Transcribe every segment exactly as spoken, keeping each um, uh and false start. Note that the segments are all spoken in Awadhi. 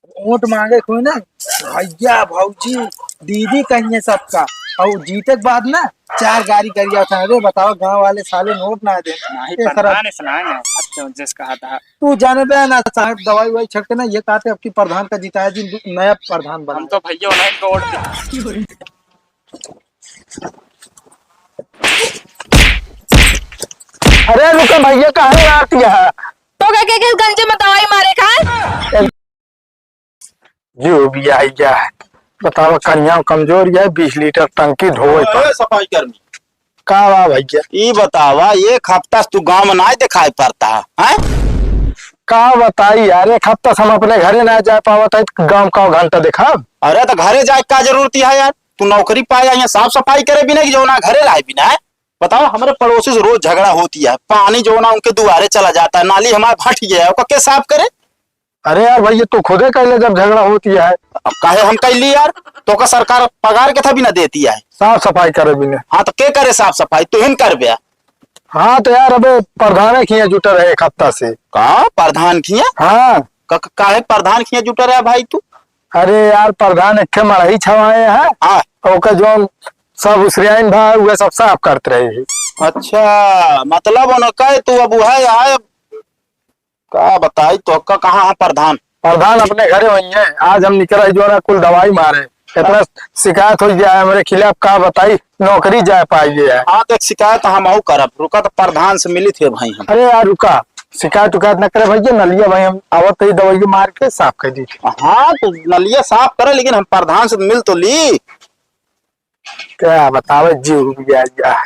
वोट मांगे कोई ना, भैया, भौजी, दीदी कहिए सबका। और जीते के बाद ना चार गाड़ी गरिया उठा। अरे बताओ, गांव वाले साले नोट ना दे। नहीं, ये सारा प्रधान ऐसा ना है, अब तो जस कहा था। तू जाने बे ना साहब, दवाई ववाई छक के ना ये कहते अब की प्रधान का जिताया जी, नया प्रधान बना। हम तो भैया उन्हें वोट दे। अरे रुको भैया, काहे मारती है? तो क्या, क्या, क्या गंजे में दवाई मारे खाए? जो भी आई जा है, बतावा, कन्या कमजोर है, बीस लीटर टंकी ढोए पर। ए, सफाई कर्मी। का बा भैया? ई बतावा, एक हफ्ता से तू गांव में ना दिखाई पड़ता है, हैं? का बताई यार, एक हफ्ता से हम अपने घरे ना जा पावत है, तो गांव का घंटा देखा? अरे, तो घरे जाए का जरूरत है यार? तू नौकरी पाया, यहाँ साफ सफाई करे बिना कि जो ना घरे रहे बिना, हैं? बताओ, हमारे पड़ोसी से रोज झगड़ा होती है, पानी जो ना उनके दुआरे चला जाता है, नाली हमारा भट गया है, ओका के साफ करे? अरे यार भैया, तू खुदे कह ले जब झगड़ा होती है। अब काहे हम कह ली यार? तो का सरकार पगार के था भी ना देती है। साफ सफाई करे भी ने। हाँ, तो के करे साफ सफाई? तू ही न कर बे। हाँ, तो यार, अबे प्रधान खिया जुटा रहे एक हफ्ता से। का प्रधान खिया? हाँ। क-, क-, काहे प्रधान खिया जुटा रहे भाई तू? अरे यार, प्रधान एक ठे मड़ही छवाए हैं। हाँ। ओकर जौन सब उसरियाइन भा, उहे सब साफ करत रहे हैं। अच्छा, मतलब उनका तू अब उहे आए, का बताई तो का, कहाँ है प्रधान? प्रधान अपने घरे होइहैं। आज हम निकरा ही जो ना कुल दवाई मारे। इतना शिकायत हो गया है हमरे खिलाफ, का बताई, नौकरी जाए पाइए है। हाँ, तो एक शिकायत हम आऊ करब, रुका तो प्रधान से मिली थे भाई हम। अरे यार रुका, शिकायत उकायत न करे भैया, नलिया भाई हम आवत ही दवाई मार के साफ कर दी। हाँ, तो नलिया साफ करे, लेकिन हम प्रधान से मिल तो ली। क्या बतावे, जीव उब गया यार।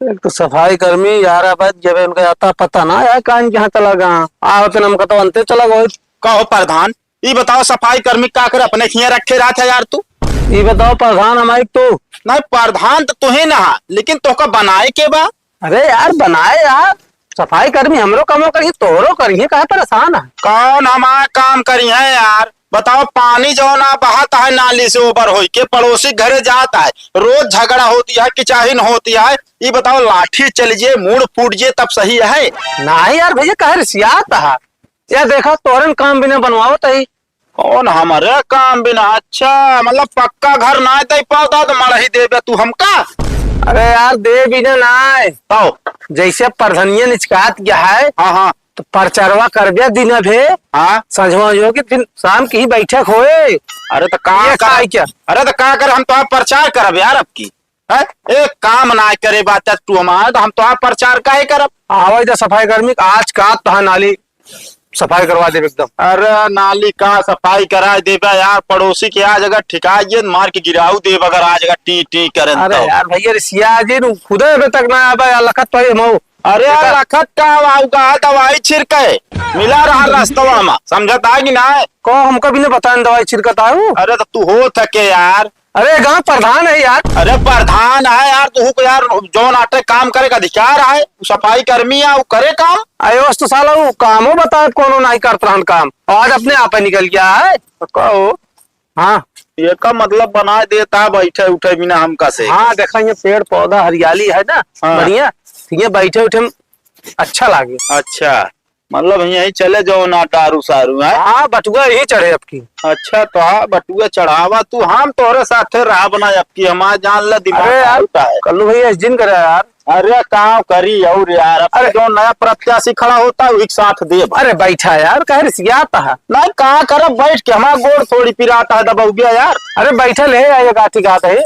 एक तो सफाई कर्मी यार, अब जब इनका आता पता ना है, कहाँ यहाँ चला गया। आवत न हमका तो अंते चला गए। कहो प्रधान, ई बताओ, सफाई कर्मी का कर अपने खिया रखे रहत है यार तू? ई बताओ प्रधान, हमारी तू? नहीं, प्रधान तो तू ही ना, लेकिन तोहका बनाए के बा? अरे यार, बनाए यार, सफाई कर्मी हमरो कमो करिहैं, तोहरो करिहैं, काहे परेशान है? कौन हमार काम करिहैं यार? बताओ, पानी जौन आ बहत है नाली से ओबर होई के पड़ोसी घरे जात है, रोज झगड़ा होती है, किचाहिन होती है। ई बताओ, लाठी चल जे, मूड़ फूट जे, तब सही है? नहीं यार भैया, काहे रिसियात है? या देखा, तोहरन काम बिना बनवावत ही। कौन हमरे काम बिना? अच्छा, मतलब पक्का घर ना दे पावता तो मड़ही देबे तू हमका? अरे यार, दे बिना ना। तो जैसे प्रधनिया निचकात गया है, हाँ, हाँ। तो प्रचारवा करबे दिन भे। हाँ। संझवा जो कि फिर शाम की ही बैठक होए। अरे तो का ये कर, का है क्या? अरे तो का कर, हम तो प्रचार करब यार अब की। हैं? एक काम ना करे बात तू हमार, तो हम तोहार प्रचार काहे करब? आवे तो सफाई कर्मी, आज का तोहार नाली सफाई करवा देब एकदम। अरे नाली का सफाई करा देबे यार, पड़ोसी के आज अगर ठिका गए, मार के गिराऊ देब अगर आज अगर टी टी करें अरे तो। यार भैया, रिसिया जी नु खुदे अबे तक ना आबे यार, लखत तो ये मऊ। अरे यार, देखा? लखत का आऊ का दवाई छिड़के मिला रहा रस्तवा में, समझत है कि ना? को हमका भी नहीं पता है दवाई छिड़कत है वो। अरे तो तू हो थके यार, अरे गांव प्रधान है यार। अरे प्रधान है यार, तू को यार जौन आटे काम करे का अधिकार है, सफाई कर्मी है, वो करे काम। अरे उस तो साला वो कामो बताए, कोनो नहीं करत रहन काम, आज अपने आप ही निकल गया है। तो कहो। हाँ। ये का मतलब बना देता है बैठे उठे बिना हमका से। हाँ, देखा ये पेड़ पौधा हरियाली है ना, हाँ। बढ़िया, ये बैठे उठे में अच्छा लागे। अच्छा। मतलब यहीं चले जाओ ना दारू सारू, हैं? हाँ, बटुआ यहीं चढ़े अब की। अच्छा, तो हाँ, बटुआ चढ़ावा तू, हम तोहरे साथे रहब ना अब की, हमार जान ले दिमाग अरे यार, खराब है। कल्लू भैया, इस दिन करे यार। अरे, का करी और यार, अब अरे। जो नया प्रत्याशी खड़ा होता है, वही के साथ देब। अरे, बैठा यार, कहे रिसियात है। नहीं, का करब बैठ के, हमारा गोड़ थोड़ी पिराता है, दबौबिया यार। अरे, बैठल है, ये गाठी गात है।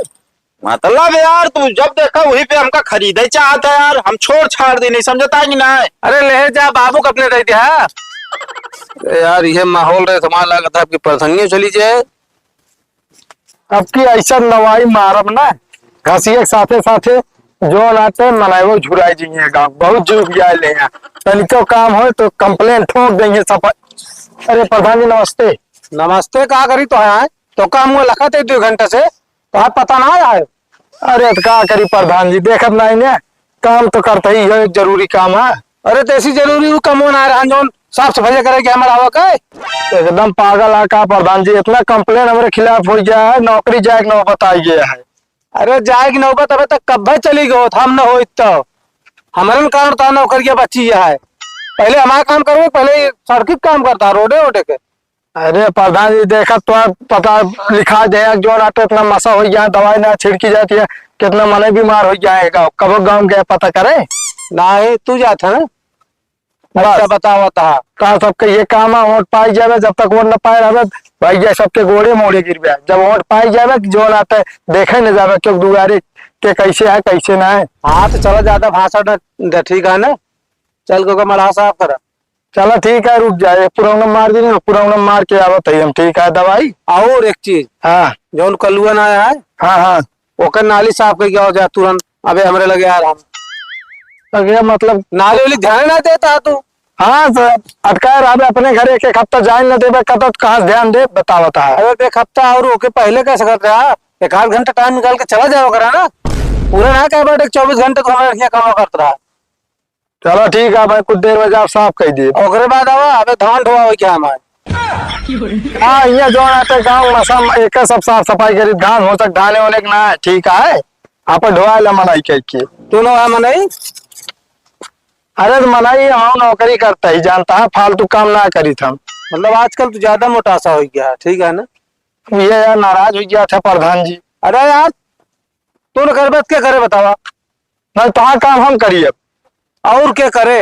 मतलब यार, तू जब देखा वही पे हमका खरीदे चाहत है यार, हम छोड़ छाड़ दे, नहीं समझता कि नहीं? अरे ले जा बाबू को अपने दे दे, हाँ। अरे यार, ये माहौल रहे, हमारा लागत है आपकी परेशानियां चली जाए। अब की ऐसा दवाई मारब ना, घसिए के साथे साथे जो नाते मनाए वो झुराई जाइए गाँव, बहुत जुग जाए ले यहाँ। तनिको काम हो तो complain ठोक देंगे सब। अरे प्रधान जी नमस्ते। नमस्ते, का करी तो है? तो काम वो लखत है दो घंटे से। तोहार पता ना आया है? अरे, तो का करी प्रधान जी, देखत नहीं ने, काम तो करते ही है, जरूरी काम है। अरे, तो ऐसी जरूरी वो कमो ना रहन, जौन साफ सफाई करे के हमारा हवा का है? एकदम पागल है का प्रधान जी, इतना complain हमारे खिलाफ हो गया है, नौकरी जाए के नौबत आ गया है। अरे, जाए के नौबत अबे तक कब्बे चली गयो, हम न होइत तो। हमरन कारण तो नौकरिया बची है। पहले हमारा काम करो, पहले ये सड़क के काम करता, रोडे वोडे के। अरे प्रधान जी, देखा तो पता लिखा दे, जौन आटे इतना मसा होइ गया, दवाई ना छिड़की जाती है, कितना मनई बीमार होइ गया है। गाँव, कबो गाँव गए पता करे? नाही, तू जात है ना? बस। अच्छा, बतावा ता। ता सबके ये काम है, वोट पाई जावे, जब तक वोट न पाए रहबे, भैया सबके गोड़े मोड़े गिरबे। जब वोट पाई जावे, जौन आटे देखे न जावे, क्यों दुआरे के कैसे है, कैसे ना है। हाँ, तो चलो, ज्यादा भाषण न दे, ठीक है ना? चल के ओकर मलहा साफ करा। चला ठीक है, रुक जा, ये पुरौना मार दी ना, पुरौना मार के आवत है हम, ठीक है, दवाई। और एक चीज, हाँ। जौन कलुआ ना आया है, हाँ, हाँ। ओकर नाली साफ करके आओ जा तुरंत। अबे हमरे लगे आ रहा। अरे मतलब नाली वाली ध्यान ना देता है तू। हाँ सर, अटकाए रहबे अपने घर, एक, एक हफ्ता जाए न देबे, कब तक कहाँ से ध्यान दे बतावता है। अरे एक हफ्ता और ओके पहले कैसे करते रहा, एक आध घंटा टाइम निकाल के चला जाओ करा ना, पूरा ना कह बैठे चौबीस घंटे तो हमारे यहाँ काम करता रहा। चलो ठीक है भाई, कुछ देर में जाब साफ कइ देब। ओकरे बाद आवा, अबे धान ढोआ होइ क्या हमार। हाँ, ये जो आटे गाँव में सब एक सब साफ सफाई करी, धान हो सक धाने होने के ना है, ठीक है। आप ढोआ ला मनई कह के। तू ना वहाँ मनई? अरे तो मनई हम नौकरी करता ही जानता है, फालतू काम ना करी था। मतलब आजकल तो ज्यादा मोटासा होइ गया है, ठीक है ना? ये यार नाराज होइ गया था प्रधान जी। अरे यार, तू न करबे त के करे बतावा? नहीं, तोहार काम हम करी अब। और के करे?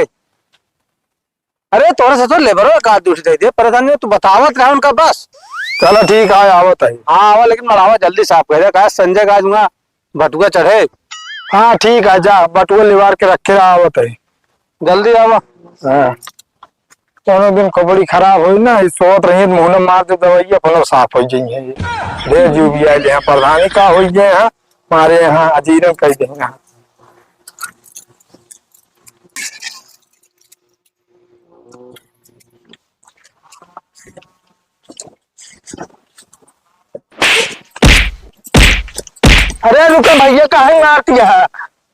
अरे तोरे से तो लेबरो एक आध दूसरी दे दे, प्रधान जी तू बतावत रहा उनका बस। चलो ठीक है, आवत है। हाँ आवा, लेकिन मलावा जल्दी साफ कर दे, का संजय का आज वहाँ बटुआ चढ़े। हाँ ठीक है, जा बटुआ लिवार के रखे रहा, आवत है। जल्दी आवा। हाँ। कौनो दिन खोपड़ी खराब होई ना, ई सोत रही, मुँह में मार दे दवाई, अपनो साफ होइ जाइए। ढेर जुबियाइल है, प्रधानी का होइ गए हैं, हमारे यहाँ अजीरन कह दे हैं। अरे रुको भैया, काहे मारती है?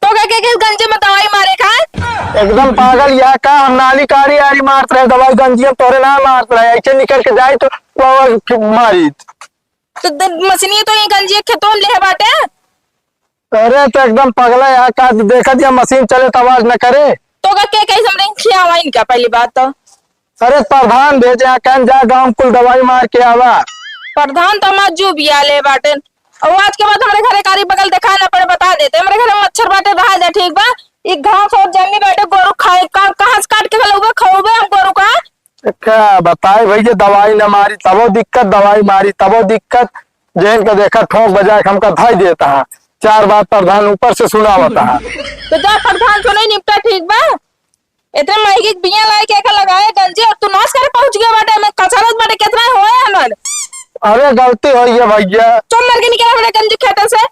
तो का के, के गंजे में दवाई मारे का? एकदम पागल या का? हम नाली कारी आरी मारत रहे दवाई, गंजिया तोरे ना मारत रहे, ऐसे निकल के जाई तो वो मारी। तो द-, मशीनिया तो ये गंजिया खेतों में लेहे बाटे। अरे तो एकदम पगला या का? देखत या मशीन चले तो आवाज न करे। तो का के कही हमरे खियावा इनका पहली बात तो। अरे प्रधान भेजे हैं, कहन जा गाँव कुल दवाई मार के आवा। प्रधान तो हमार जुबियाले बाटे। और आज के बाद हमरे घरे कारी बगल देखाए ना पड़े, बता देते। हमरे घरे मच्छर बाटे, रहा जा, ठीक बा? ई घास और जमी बाटे, गोरू खाए, का-, कहाँ से काट के खलौबे, खौबे हम गोरू का? का बताई भैया, दवाई न मारी तबो दिक्कत, दवाई मारी तबो दिक्कत। जेन के देखा ठोक बजाए के हमका धई देता है, चार बात प्रधान ऊपर से सुनावता है। तो जा प्रधान से नहीं निपटा, ठीक बा? इतने महंगी के बिया लाए के एका लगाए गंजी और तू नाश करे पहुंच गया बाटे, मैं कचरत बाटे, कितना होए हनन। अरे गलती होई है भैया। चुप मर के निकला हमरे गंजी खेते से।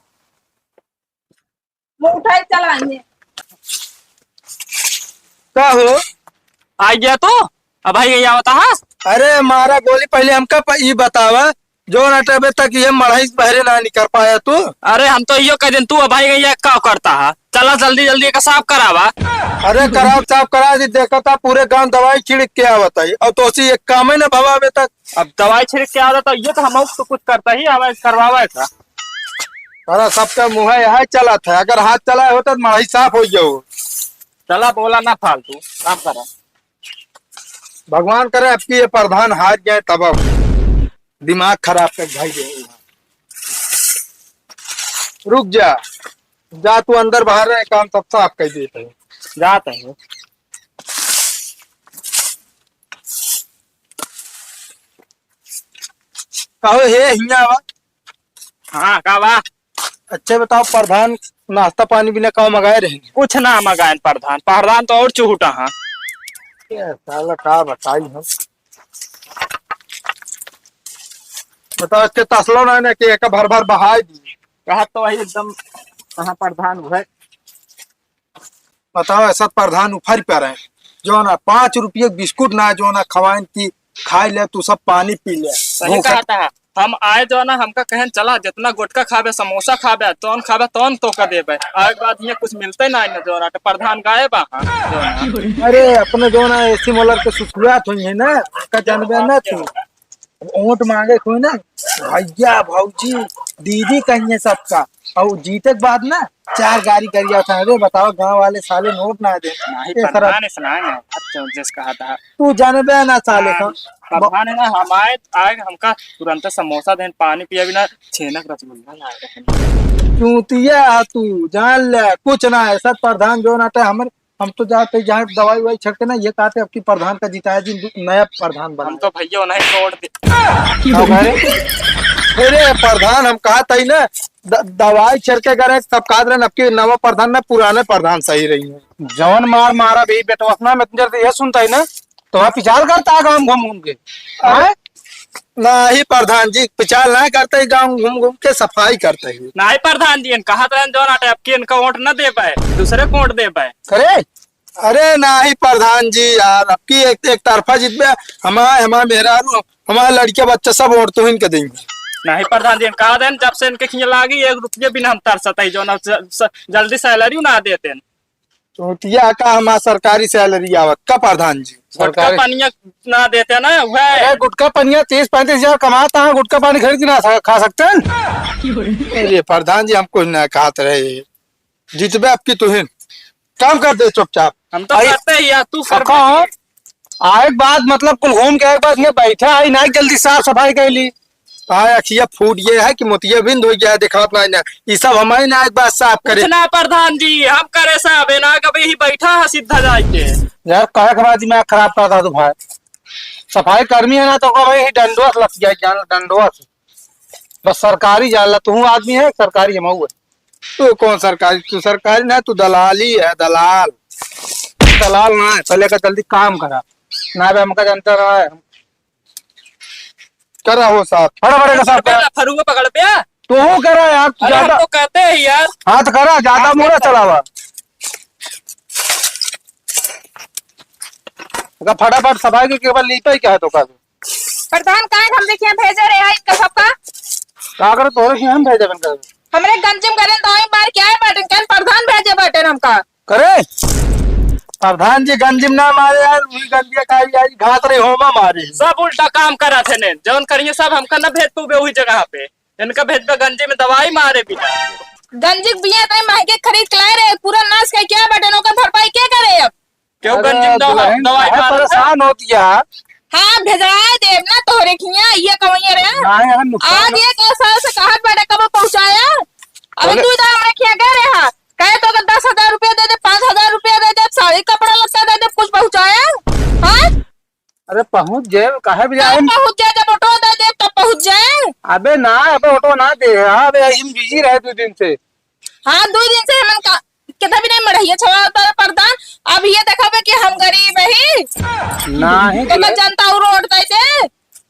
मुंह उठाई चला आइए। का हो? आ गया तू? अब भाई यही आवता है? अरे मारा गोली, पहले हमका प-, ई बतावा, जो नटबे तक ये मढ़ई से बहरे ना निकर पाया तू। अरे हम तो यो कह दिन तू अब भाई यही का करता है? चला जल्दी जल्दी का साफ करावा। अरे कराओ, साफ करा दी, देखा था पूरे गांव दवाई छिड़क के आवत है और तो सी एक काम है ना भवा अबे तक। अब दवाई छिड़क के आवत तो ये तो हम तो कुछ करता ही, हमें करवावा था। अरे सबका मुँह है, यहाँ चला था, अगर हाथ चलाए होता तो मढ़ई साफ हो जाओ। चला बोला ना फालतू, काम करा। भगवान करे आपकी ये प्रधान हार जाए तब अब दिमाग खराब कर भाई दे। रुक जा, जा तू अंदर बाहर रहे, काम सब साफ कर देते हैं। जाते हैं। कहो हे हिया आवा। हाँ, का बा? अच्छा बताओ प्रधान, नाश्ता पानी बिना का मगाए रहे? कुछ ना मगाए प्रधान, प्रधान तो और चुहुटा हाँ। ये साला का बताई हम। बताओ, इसके तसलो ना, ना कि एक भर भर बहाई दी। कहा तो वही एकदम, कहाँ प्रधान हुए। बताओ, ऐसा प्रधान उफर पा रहे हैं। जो ना पाँच रुपये बिस्कुट ना, जो ना खवाइन की खाई ले, तू सब पानी पी ले। सही भूख कहा था। हम आए जो ना, हमका कहन चला, जितना गुटखा खाबे, समोसा खाबे, तौन खाबे, तौन तो का देबे। आए के बाद ये कुछ मिलते ना है, जो ना, तो प्रधान गाए बा, हाँ, जो ना। अरे, अपने जो ना एसी मोलर के सुसुरात हुई है ना, का जानबे ना तू। अब ओट मांगे कोई ना, भैया, भौजी, दीदी कहिए सबका। और जीते के बाद ना, चार गाड़ी गरिया था। अरे बताओ, गांव वाले साले नोट ना दे। नहीं, ए, प्रधान, ऐसा ना है, अच्छा, जिस कहा था। तू जानबे ना साले का। प्रधान है ना, हम आए, आए, हमका तुरंत समोसा देन, पानी पिया बिना छेनक रसगुल्ला लाए रहन। चूतिया है तू, जान ले, कुछ ना है, सब प्रधान जो ना थे, हमरे हम तो जाते जहाँ दवाई ववाई छिड़के ना, ये कहते अब की प्रधान का जिताया जी, नया प्रधान बना। हम तो भैया उन्हें छोड़ दे। का भाई? अरे प्रधान, हम कहा था ही ना, द-, दवाई छिड़के करे, तब कहा रहे अब की नवा प्रधान ना, पुराने प्रधान सही रही है। जवन मार मारा भी बेटवा, इतना में तुझे ये सुनता ही ना, तो वहाँ पिछाल करता है गाँव घूम घूम के। अरे, हाँ? नाही प्रधान जी, प्रचार ना करते ही, गाँव घूम घूम के सफाई करते ही। नाही प्रधान जी, इन कहा था जौन आटे, अब की इनका वोट न दे पाए, दूसरे को वोट दे पाए। करे? अरे नाही प्रधान जी यार, अब की एक, एक तरफा जीतबे, हमारे, हमारे मेहरारू, हमारे लड़के बच्चे सब वोट तो इनके देंगे। नाही प्रधान जी, इन कहा देन, जब से इनके खिया लागी, एक रुपये भी ना हम तरसत है, जौन अब स-, स-, जल्दी सैलरी ना देते हैं। चूतिया का हमार सरकारी सैलरी आवत का प्रधान जी? गुटखा सरकारी पनिया ना देते ना, वह अरे गुटखा पनिया तीस पैंतीस हजार कमाता है, गुटखा पानी खरीद के ना सा-, खा सकते हैं? अरे प्रधान जी, हम कुछ ना खात रहे, जीतबे अब की तुहिन, काम कर दे चुपचाप। हम तो आई करते ही यार, तू कर। पक्का हो? आए के बाद मतलब कुल घूम के आए के बाद ये बैठा है ना, जल्दी साफ सफाई कर ली। ताए अखिया फूट गया है कि मोतिया बिंद हो गया है, दिखात ना, ना। ई सब हमारे ना एक बात साफ करे। कुछ ना प्रधान जी, हम करे साहब, ए ना कभी ही बैठा है सीधा जाके। यार, कहे के बाद दिमाग खराब करता तू भाई। सफाई कर्मी है ना, तो ओका भाई ही डंडवा से लग जाए, जान लो, डंडवा से। बस सरकारी जान ला, तू आदमी है, सरकारी हम है। तू कौन सरकारी? तू सरकारी ना, तू दलाली है, दलाल। दलाल ना है, पहले का जल्दी काम करा। ना बे, हमका जनता ना है। करा हो साहब। बड़ा बड़ा का साहब करा। फरुआ पकड़ पे। तू हो करा यार, तू अरे, हम ज्यादा तो कहते हैं यार। हाथ करा, ज्यादा हाथ मुड़ा करा। चलावा। अगर फटाफट सफाई के केवल लीपे ही क्या है तो का? प्रधान काहे हम देखिए भेजे रहे हैं इनका सबका? का करे तोरे के हम भेजे बन कर? हमरे गंजिम करें तो आई बार क्या है बाटन, क्या प्रधान भेजे बाटन हमका? करे? प्रधान जी गंजिम ना मारे यार, वही गंजिया का आई, आई घात रे होमा मारे। सब उल्टा काम करा थे ने, जौन करिए सब हमका ना भेज तू बे वही जगह पे। इनका भेजबे गंजी में दवाई मारे बिना। गंजी के बिया तई महंगे खरीद के लाए रहे, पूरा नाश कई क्या बाटन, ओकर भरपाई के करे अब? क्यों अरे गंजी में दवा-, दुल्हन दवाई काहे मारे? परेशान होती है? हाँ, भेजवाए देब ना तोहरे खिया, ये कमैया रे। नाहीं, हम नुकसान आज एक साल से कहत बाटे कब पहुँचाया? अबे बोले तू इधर हमरे खिया गए रहे हा, कहे तो अगर दस हजार रुपया दे दे, पाँच हजार रुपया दे दे, साड़ी कपड़ा लत्ता दे दे, कुछ पहुँचाया? हाँ? अरे पहुँच जाए, काहे भी तब जाए? पहुँच जाए, जब ऑटो दे दे, तब पहुँच जाए। अबे ना, अबे ऑटो ना दे, हाँ, अबे यही में बिजी रहे दो दिन से। हाँ, दो दिन से हमन का, कितना भी नहीं मढ़ैया छवा पर प्रधान, अब ये देखाबे कि हम गरीब ही। नाहीं, तो का जनता उ रोड दे दे,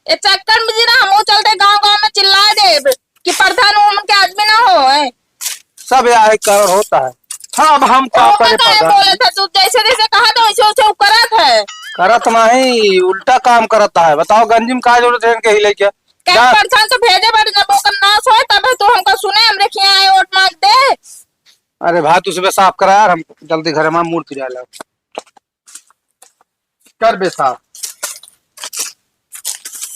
ये चक्कर में जी ना, हम वो चलते गाँव गाँव में चिल्ला देब कि प्रधान वो उनके आदमी ना हो, है। सब यही कारण होता है। हाँ, अब हम का ओका करे काहे प्रधान? बोलत है तू? जैसे जैसे कहा था वैसे वैसे उ करत है। करत नहीं, उल्टा काम करत है। बताओ गंजी में का जरूरत है इनके हिले के? कहे जा। प्रधान तो भेजे बाटे, जब ओकर नाश होए तब तू हमका सुने, हमरे खिया आए वोट मांग दे। अरे भाई, तू सुबह साफ करा यार, हम जल्दी घर में मूड़ पिराए ला। कर बे साफ।